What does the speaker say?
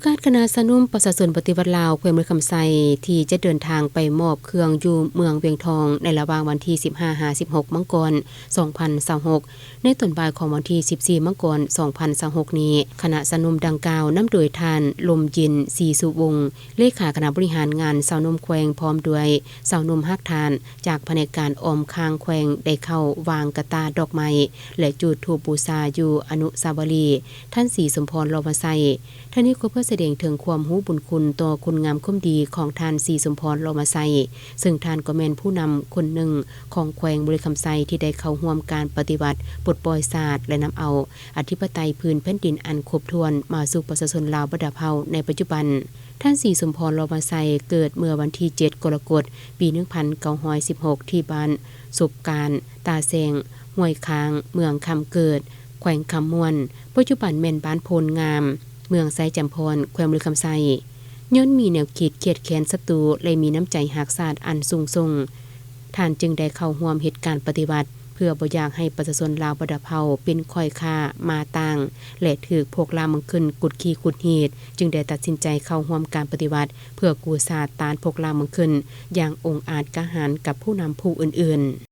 ການຄະນະຊາວໜຸ່ມປະຊາຊົນປະຕິວັດລາວ ແຂວງບໍລິຄຳໄຊ ທີ່ຈະເດີນທາງໄປມອບເຄື່ອງຢູ່ເມືອງວຽງທອງ ໃນລະຫວ່າງວັນທີສິບຫ້າ ຫາ ສິບຫົກ ມັງກອນ ສອງພັນຊາວຫົກ ໃນຕອນບ່າຍຂອງວັນທີສິບສີ່ ມັງກອນ ສອງພັນຊາວຫົກນີ້, ຄະນະຊາວໜຸ່ມດັ່ງກ່າວ ນຳໂດຍທ່ານ ລົມເຢັນ ສີສຸວົງ ເລຂາຄະນະບໍລິຫານງານຊາວໜຸ່ມແຂວງ ພ້ອມດ້ວຍຊາວໜຸ່ມຮາກຖານ ຈາກພະແນກການອ້ອມຂ້າງແຂວງ ໄດ້ເຂົ້າວາງກະຕ່າດອກໄມ້ ແລະ ຈູດທູບບູຊາຢູ່ອະນຸສາວະລີ ທ່ານ ສີສົມພອນ ຫຼໍ່ມາໄຊ. ທາງນີ້ກໍເພື່ອສະແດງເຖິງຄວາມຮູ້ບຸນຄຸນຕໍ່ຄຸນງາມຄວາມດີຂອງທ່ານ ສີສົມພອນ ຫຼໍ່ມາໄຊ, ເຊິ່ງທ່ານກໍແມ່ນຜູ້ນຳຄົນໜຶ່ງຂອງແຂວງບໍລິຄຳໄຊ ທີ່ໄດ້ເຂົ້າຮ່ວມການປະຕິວັດປົດປ່ອຍຊາດ ແລະ ນຳເອົາອະທິປະໄຕພື້ນແຜ່ນດິນອັນຄົບຖ້ວນມາສູ່ປະຊາຊົນລາວບັນດາເຜົ່າໃນປັດຈຸບັນ. ທ່ານ ສີສົມພອນ ຫຼໍ່ມາໄຊ ເກີດເມື່ອວັນທີເຈັດ ກໍລະກົດ ປີໜຶ່ງພັນເກົ້າຮ້ອຍສິບຫົກ ທີ່ບ້ານສົບການ ຕາແຊງ ຫ້ວຍຄ້າງ ເມືອງຄຳເກີດ ແຂວງຄຳມ່ວນ, ປັດຈຸບັນແມ່ນບ້ານໂພນງາມ ເມືອງໄຊຈຳພອນ ແຂວງບໍລິຄຳໄຊ. ຍ້ອນມີແນວຄິດຄຽດແຄ້ນສັດຕູ ແລະ ມີນ້ຳໃຈຮັກຊາດອັນສູງສົ່ງ, ທ່ານຈຶ່ງໄດ້ເຂົ້າຮ່ວມເຮັດການປະຕິວັດ ເພື່ອບໍ່ຢາກໃຫ້ປະຊາຊົນລາວບັນດາເຜົ່າເປັນຂ້ອຍຂ້າມ້າຕ່າງ ແລະ ຖືກພວກລ່າເມືອງຂຶ້ນກຸດຂີ່ຂູດຮີດ, ຈຶ່ງໄດ້ຕັດສິນໃຈເຂົ້າຮ່ວມການປະຕິວັດ ເພື່ອກູ້ຊາດຕ້ານພວກລ່າເມືອງຂຶ້ນຢ່າງອົງອາດກ້າຫານກັບຜູ້ນຳຜູ້ອື່ນໆ.